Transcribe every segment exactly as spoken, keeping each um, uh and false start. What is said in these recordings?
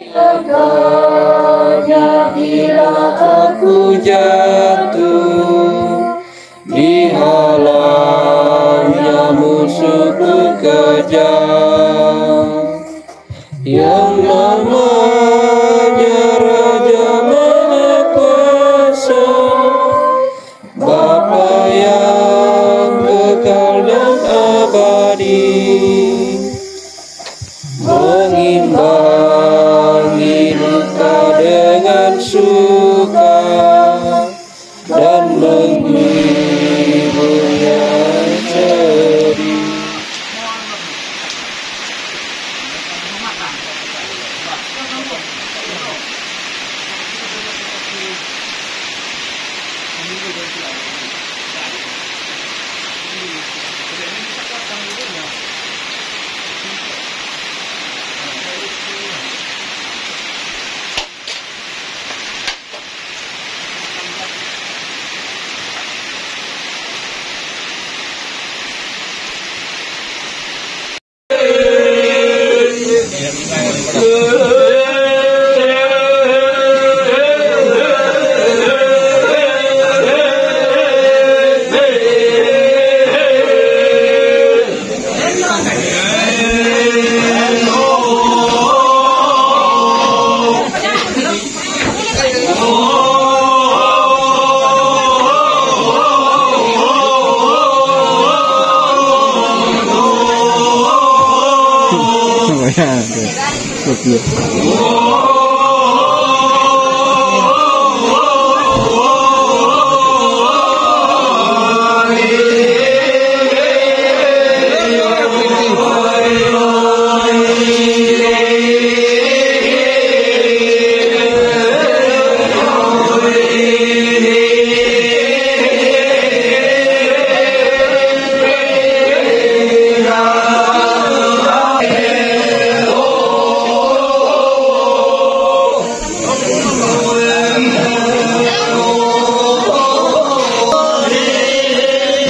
Agaknya bila aku jatuh, dihalangnya musuhku kejam. Yang namanya Raja Maha Kuasa, Bapa yang kekal dan abadi, mengimbangi duka dengan suka dan menghibur yang sedih.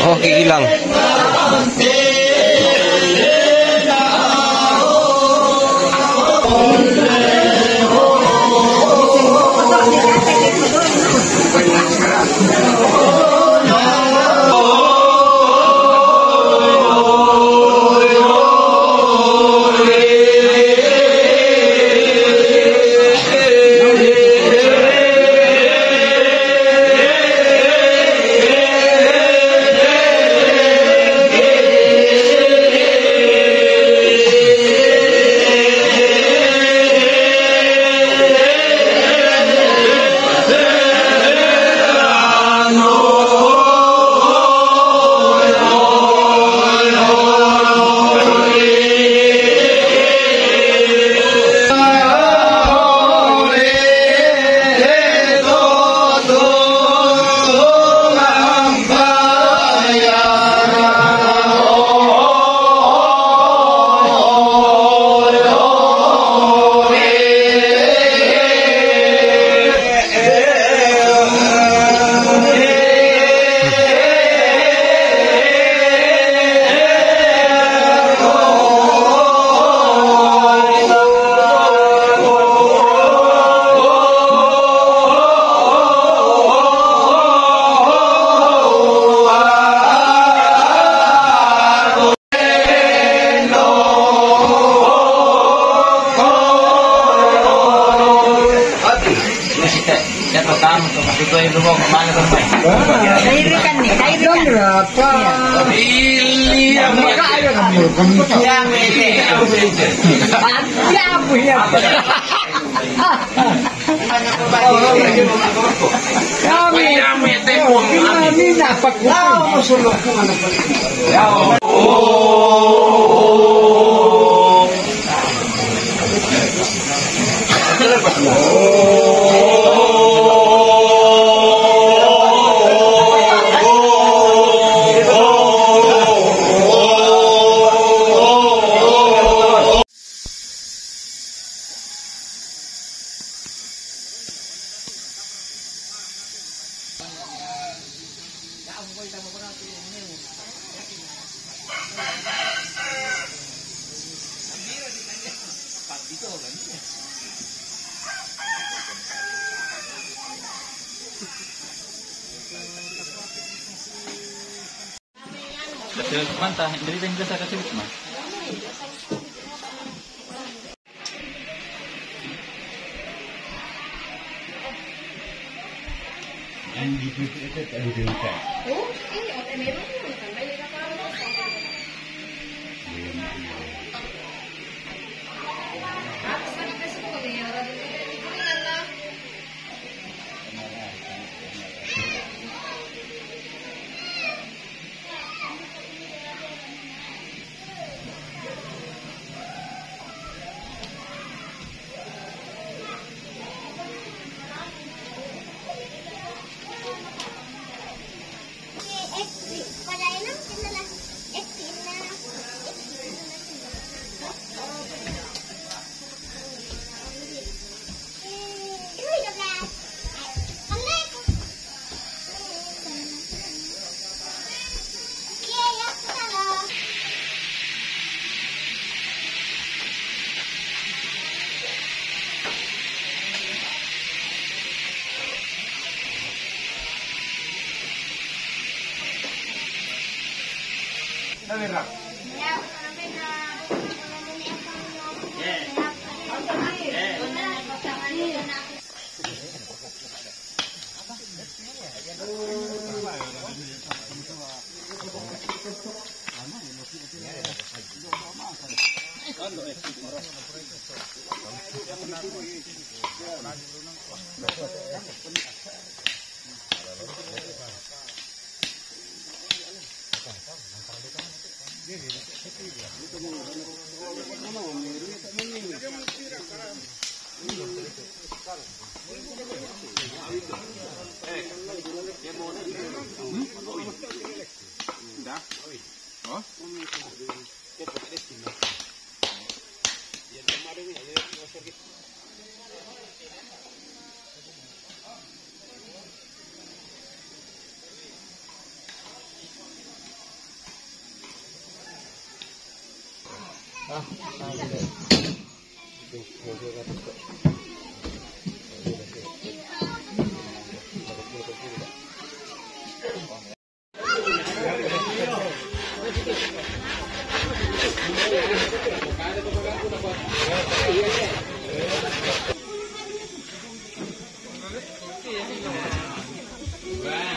Oh, hilang. Kairikan nih, kairikan. Berapa? Iya. Makanya kamu, kamu. Ya, ya, ya. Kami, kami dapat. Mantap, jadi yang biasa kasih mah. Yang di P P itu tak dibuka. Oh, ini ote meron mo, tambay na karon. Ako sa nagkasuko, may yara din ko, hindi ko rin alam.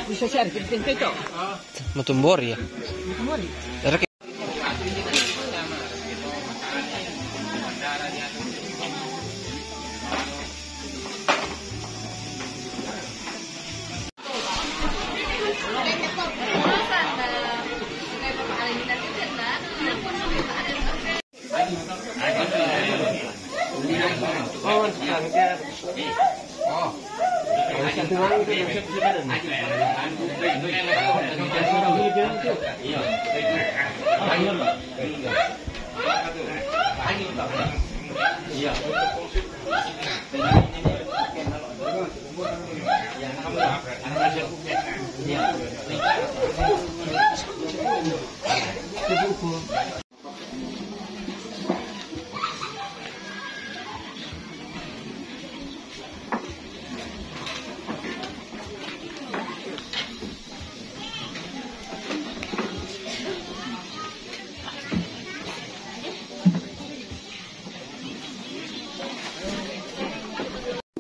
Bisa share, kita itu. Matumbor ya. Matumbor.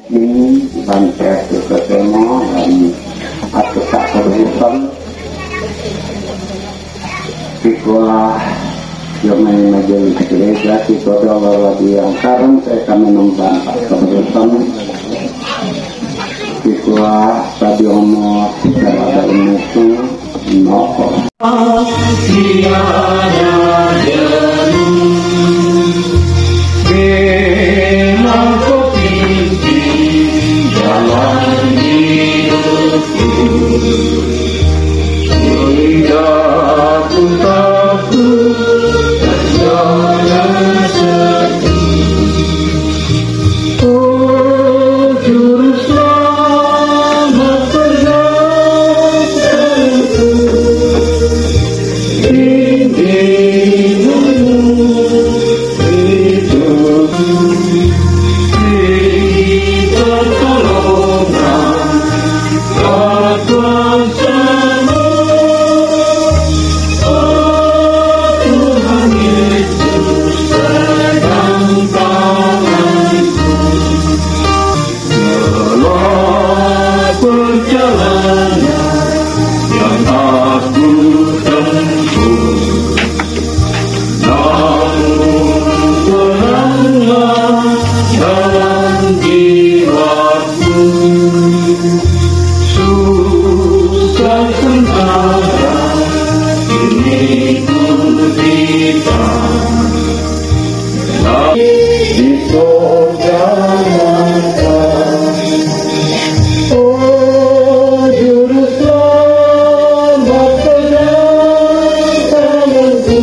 Ini bantes itu semua dan aku tak keberatan. Sikulah yang main majelis gereja, sikulah lagi yang karang saya kami nembang tak keberatan. Sikulah tadi omong tidak ada umurnya. Di waktu susah sengsara, ini ku cerita di surga neraka. Oh, juru selamat, pegang tanganku.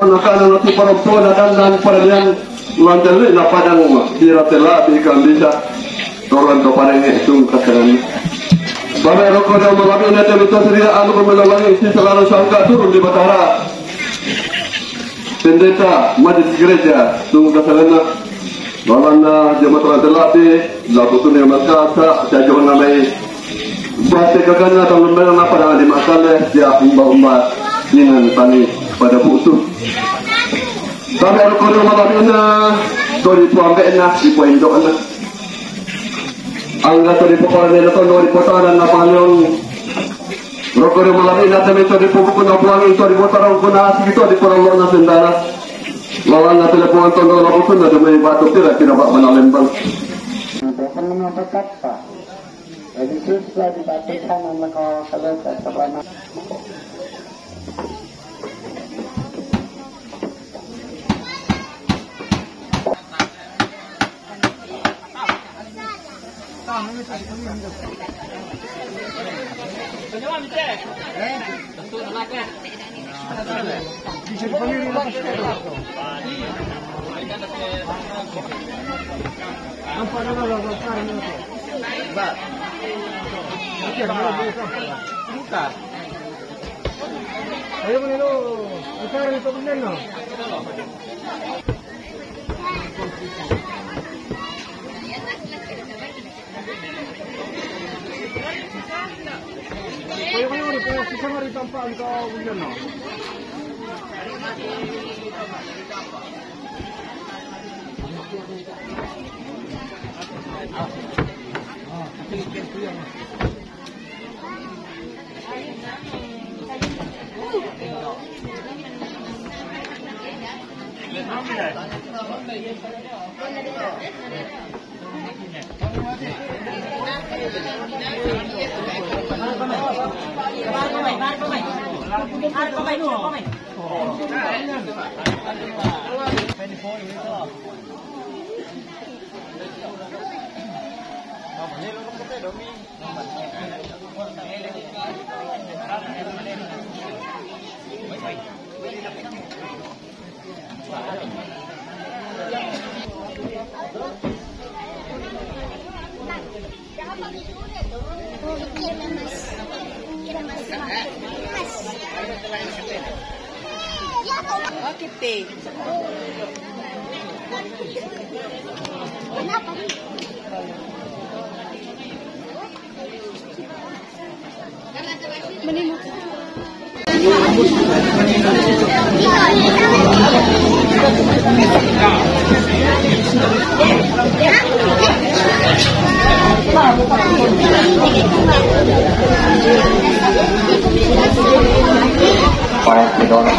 Nakana nati parompuan na dandan paralian, lanjali na padang bira tela di kambisa. Tolan to parenge sung kasanan. Babe roko do malabi na temi to sedia anu pemelawangi si selalu sangka turun di Batara. Pendeta Majelis Gereja sung kasanan. Lawan na jemaat telabi, labu tu ni makasa, jajo namai. Bate kagana tang lembang na pada di makale, dia umba-umba, ningan tani pada busu. Tapi anu kono malam ina, to di puambe na, di puendo na. Angga to di pokone na, to di potanan na panyong. Roko di malam ina, temi to di pupukun na puangi, to di potarong kuna asik, to di porong na sendana. Lawan na telepon tondo labu kuna, demi batu kira-kira bak mana lembang. Tuhan memberkati. Jadi, susah dibatikan sama kau kalau tak sama. Bakit, te?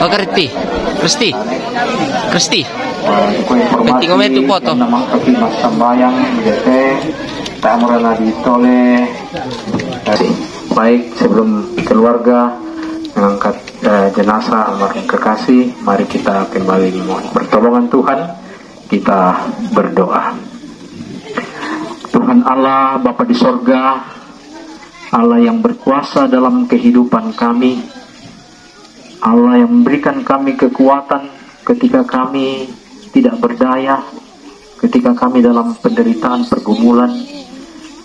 Oh, Kristi. Kristi. Kristi. Untuk informasi, penting itu foto. Nama Kopi Mas Sambayang, D T, Tamrana di Tole. Baik, sebelum keluarga mengangkat, eh, jenazah almarhum kekasih, mari kita kembali memohon pertolongan Tuhan. Kita berdoa. Tuhan Allah, Bapa di sorga, Allah yang berkuasa dalam kehidupan kami, Allah yang memberikan kami kekuatan ketika kami tidak berdaya, ketika kami dalam penderitaan, pergumulan,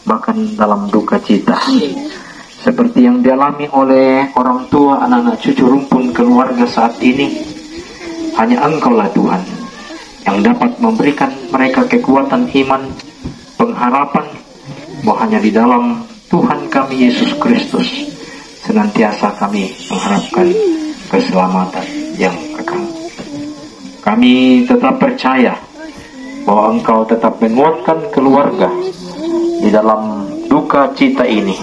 bahkan dalam duka cita. Seperti yang dialami oleh orang tua, anak-anak, cucu rumpun keluarga saat ini. Hanya Engkaulah Tuhan yang dapat memberikan mereka kekuatan iman, pengharapan, bahwa hanya di dalam Tuhan kami Yesus Kristus senantiasa kami mengharapkan keselamatan yang kekal. Kami tetap percaya bahwa Engkau tetap menguatkan keluarga di dalam duka cita ini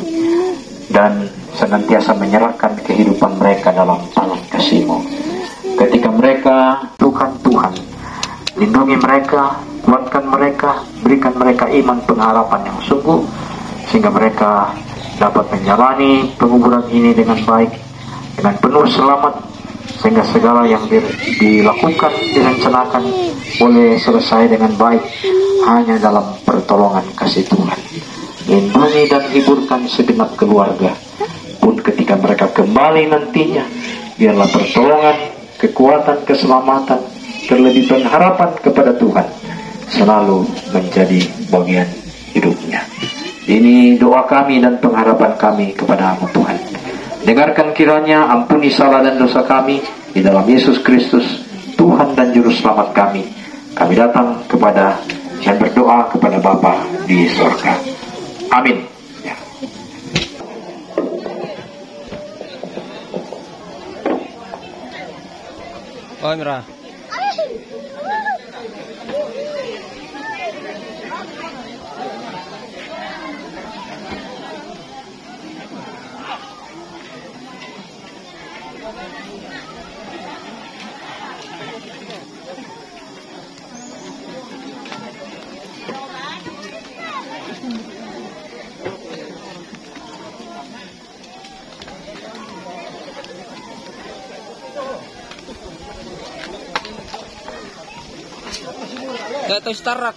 dan senantiasa menyerahkan kehidupan mereka dalam tangan kasih-Mu. Ketika mereka, Tuhan, Tuhan, lindungi mereka, kuatkan mereka, berikan mereka iman pengharapan yang sungguh, sehingga mereka dapat menjalani penguburan ini dengan baik, dengan penuh selamat, sehingga segala yang di- dilakukan, direncanakan, boleh selesai dengan baik hanya dalam pertolongan kasih Tuhan. Lindungi dan hiburkan segenap keluarga. Pun ketika mereka kembali nantinya, biarlah pertolongan, kekuatan, keselamatan, terlebih pengharapan kepada Tuhan selalu menjadi bagian hidupnya. Ini doa kami dan pengharapan kami kepada-Mu, Tuhan. Dengarkan kiranya, ampuni salah dan dosa kami, di dalam Yesus Kristus, Tuhan dan Juru Selamat kami. Kami datang kepada dan berdoa kepada Bapa di sorga. Amin. Ya. Oi, Mira. Tato si Tarak.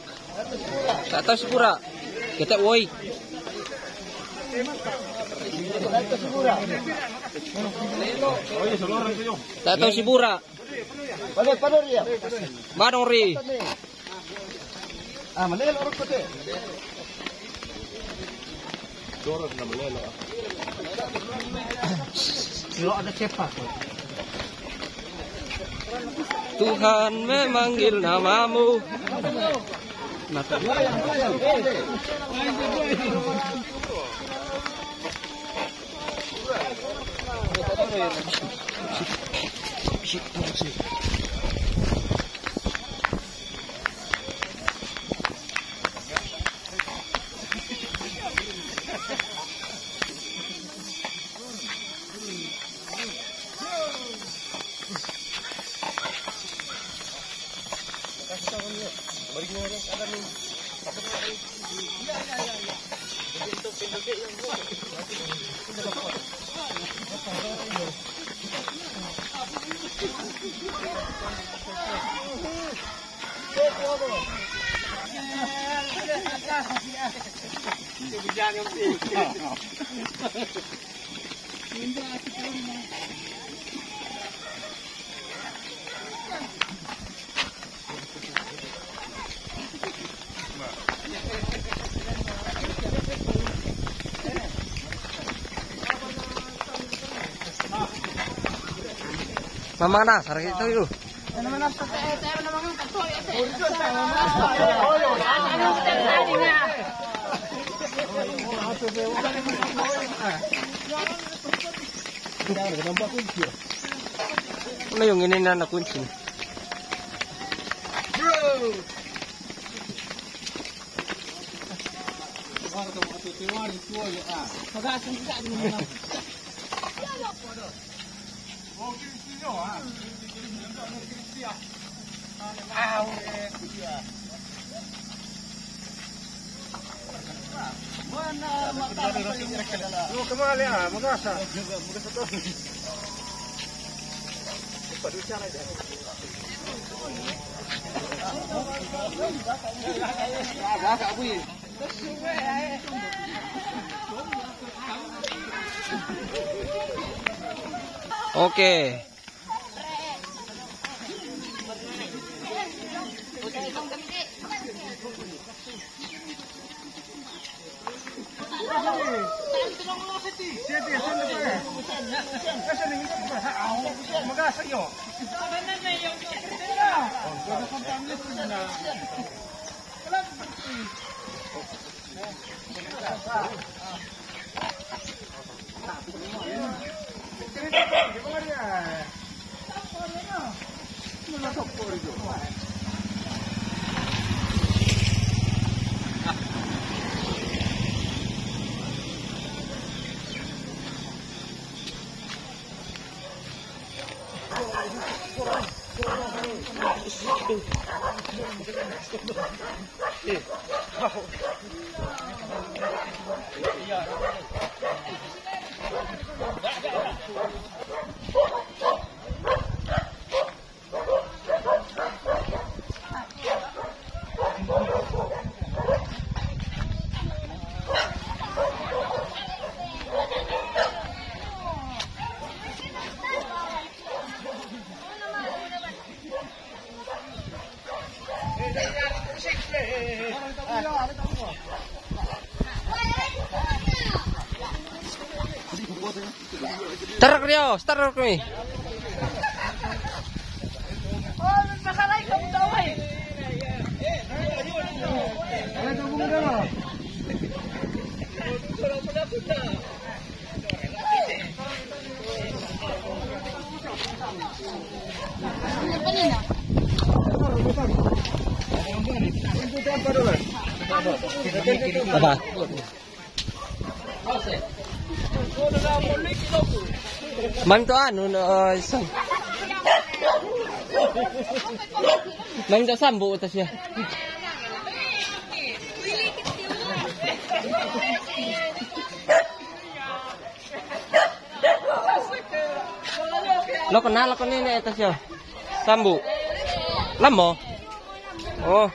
Tato si Pura. Kita woi. Tato si Pura. Balik, balik, ya. Manong ri. Ah, malelo orang kote. Dorong na malelo. Silo ada cepat. Tuhan memanggil namamu. Mata. Mamang na, sarang itu yuk. Ano yung ini na nakunsin? Oke. Tarak dia, tarak ni. Apa? Manto anu no, eh, sam-, manto sambu ta siya. Loko na, loko ni, ni, ito siya. Sambu. Lamo. Oh.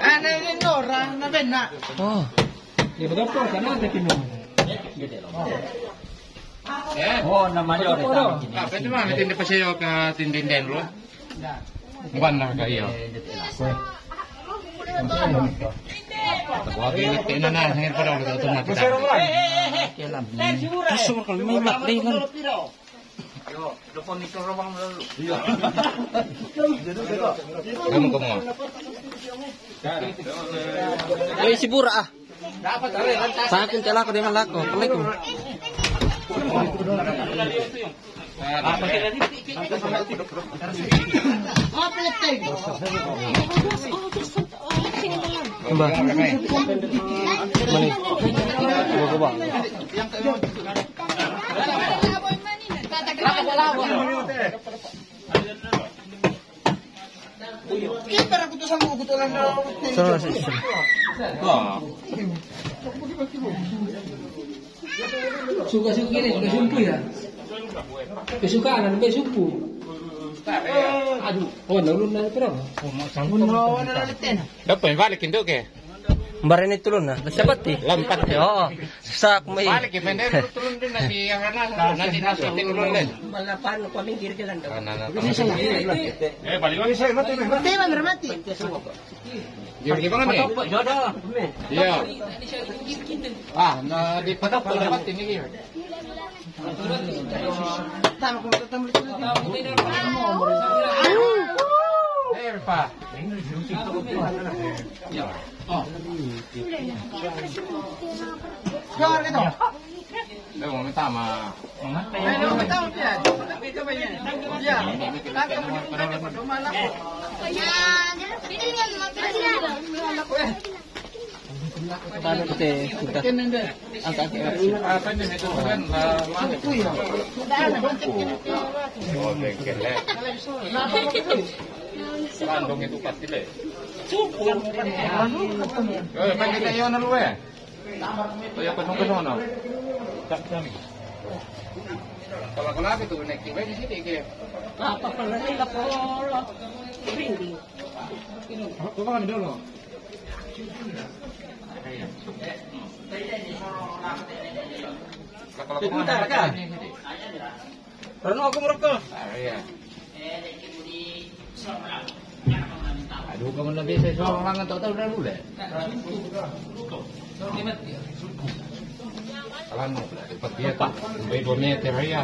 Ana ni Nora, na bena. Oh. Oh, na mayor. Ah, pwede ba? May tindi pa siya yung, ah, tindin din, bro. Buwan na kayo. Wag yung tina na, hangin pa daw, ito na kita. Kaso, may mat-, may mat-, Kamu, kamu. Uy, si Bura, ah. Sa akin, tela ko, di man lako. Assalamualaikum. Ba. Mani. Coba, coba. Kita ra kutu sama kutu landa. Sama, sama. Suka-suka ini, suka sumpu ya. Kesukaan, sampai sumpu. Aduh, oh, lalu na pero. Oh, mau sanggup. Dapat balik induk ke? Barani tulun na. Sapat eh. Lampat eh. Oo. Sa kumay. Balik eh, pwede tulun din na si Hana. Nanti nasa tulun din. Malapan ko minggir ka lang daw. Eh, balik lagi saya, mati, mati. Mati, mati, mati. Gimana, gimana nih? Jodoh. Iya. Ah, na di pa dapat ini. Tama ko, tama ko. Erpa. Oh. Kaya ito. Dai, mo tama. Ay, no, tama siya. Ito ba yan? Yeah. Tama mo yung pagkakas, dumala ko. Ayan. Paano kasi? Ang kaki. Randong itu pasti le. Eh, main kita yon na luwe. Kaya ko nung kasuno. Kalau ko lagi tu, naik tiba di sini ke. Apa pala nila po? Ringgit. Ako kami dolo. Kalau ko Pintar ka? Rano ako mo ko. Ah, iya. Bukan mana biasa seorang langan tak tahu dah dulu deh. Kalau mau, dia tak sampai dua meter ya.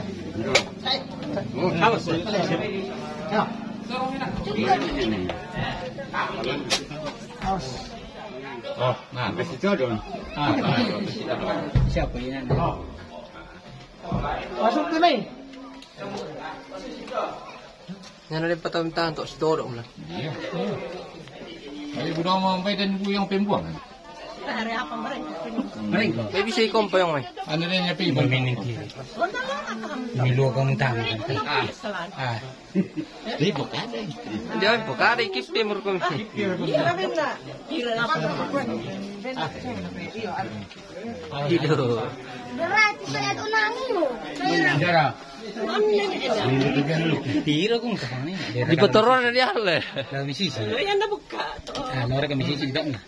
Oh, nah, kasih jodoh. Ah, nah. Siapa ini? Masuk tu ni. Ngana dia patah minta untuk sedorok mula. Iya. Jadi budak mau sampai dan ibu yang pembuang. Hari apa mereka? Mereka. Tapi bisa ikon payung mai. Anda dia nyapi. Ini luar kamu tahu. Ah. Dia bukan. Dia bukan ikip dia merupakan. Iya, benar. Kira apa? Iya. Itu. Berat, saya tu nangis. Darah. Tira kung sa kani. Di Patoron na diyan le. Dalam sisi. Yan na buka. Ah, nora kami sisi dak na.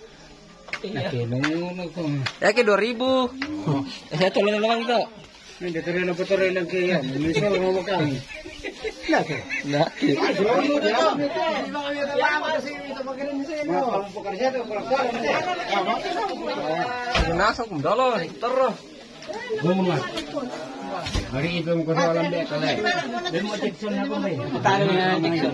Oke, nung nung kung. Ya ke dua ribu. Ya tolong tolong itu. Hindi, tira na patoran lang kaya yan. Minsan mga makang. Laki. Laki. Nasa kung dalo, terus. Bunga. Hari itu ko sa lambe kale. Demo Jackson na ko may. Talo na Jackson.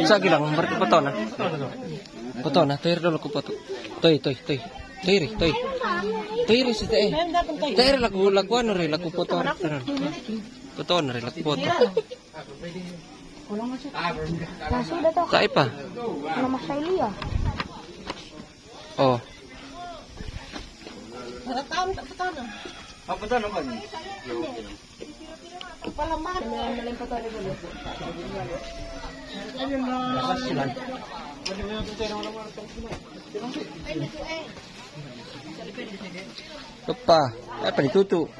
Sa gilang, berarti foto na. Foto na, toy dulu ko foto. Toy, toy, toy. Toy ri, toy. Toy ri si te. Toy ri laku, laku anu ri, laku foto. Foto na ri, laku foto. Nah, sudah toh. Kaipa? Nama saya Lia. Oh. Berapa tahun tak bertanam? Apa tahun apa ni? Kepala mana? Lupa. Apa ditutup?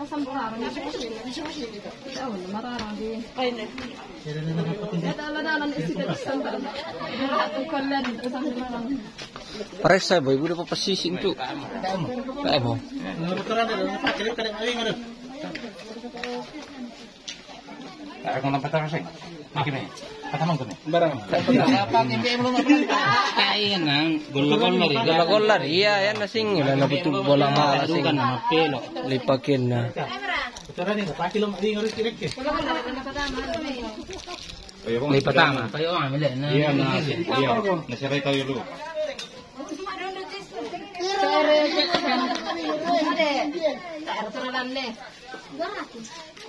Paresa boy, buda pa pasisi itu. Kae mo. Ako ng pataras eh. Makime. Patamang ko ni. Barang. Apa ni, belum apa? Kain ang gula-gula rin. Gula-gula rin. Iya, yan na sing. Wala na buto bola mala sing. Kan na mapelo. Lipakin na. Ito rin eh. Pati lang, di nga rin direct eh. Lipatama. Kayo ang amila na. Iya na. Iya. Nasiray tayo lo.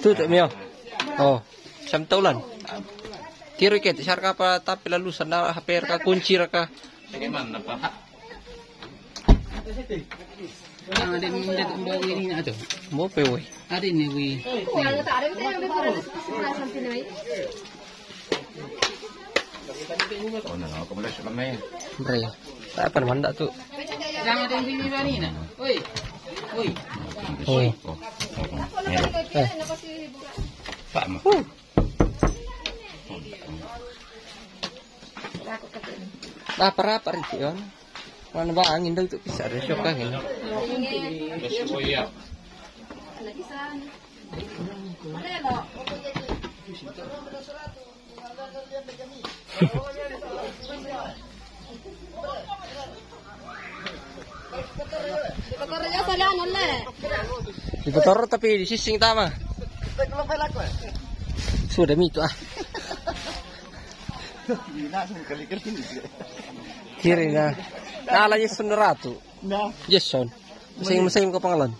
Tutu mio. Oh, siyam taulan. Tiro ket, sar ka pa tapi lalu sandal haper ka kunci ka. Sige man, napa? Ang ada ni, ada ni, ada ni, ada. Mo pe, wi. Ada ni, wi. Oh, na, ako pala sa kamay. Pre, tak apa naman dah tu. Jangan ada yang bini bani na. Oi. Oi. Oh, oh, oh. Eh. Pak, ma. Apa-apa rin yun. Wala na ba angin daw ito? Pisa rin siya kangin. Yes, oh, yeah. Di patoro tapi di sising tama. Sudah mito ah. Kiri na. Ala Jason Ratu. Jason. Masing-masing ko pangalan.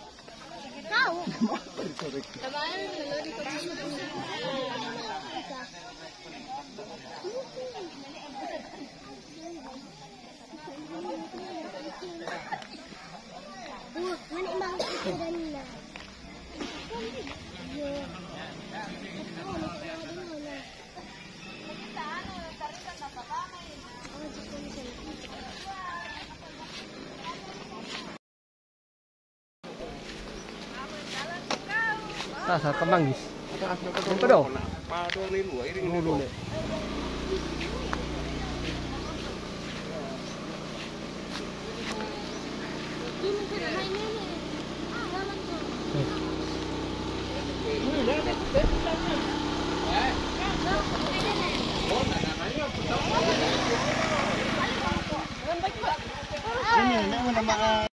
Sasa, kemanggis. Apa do? Dulu le. mga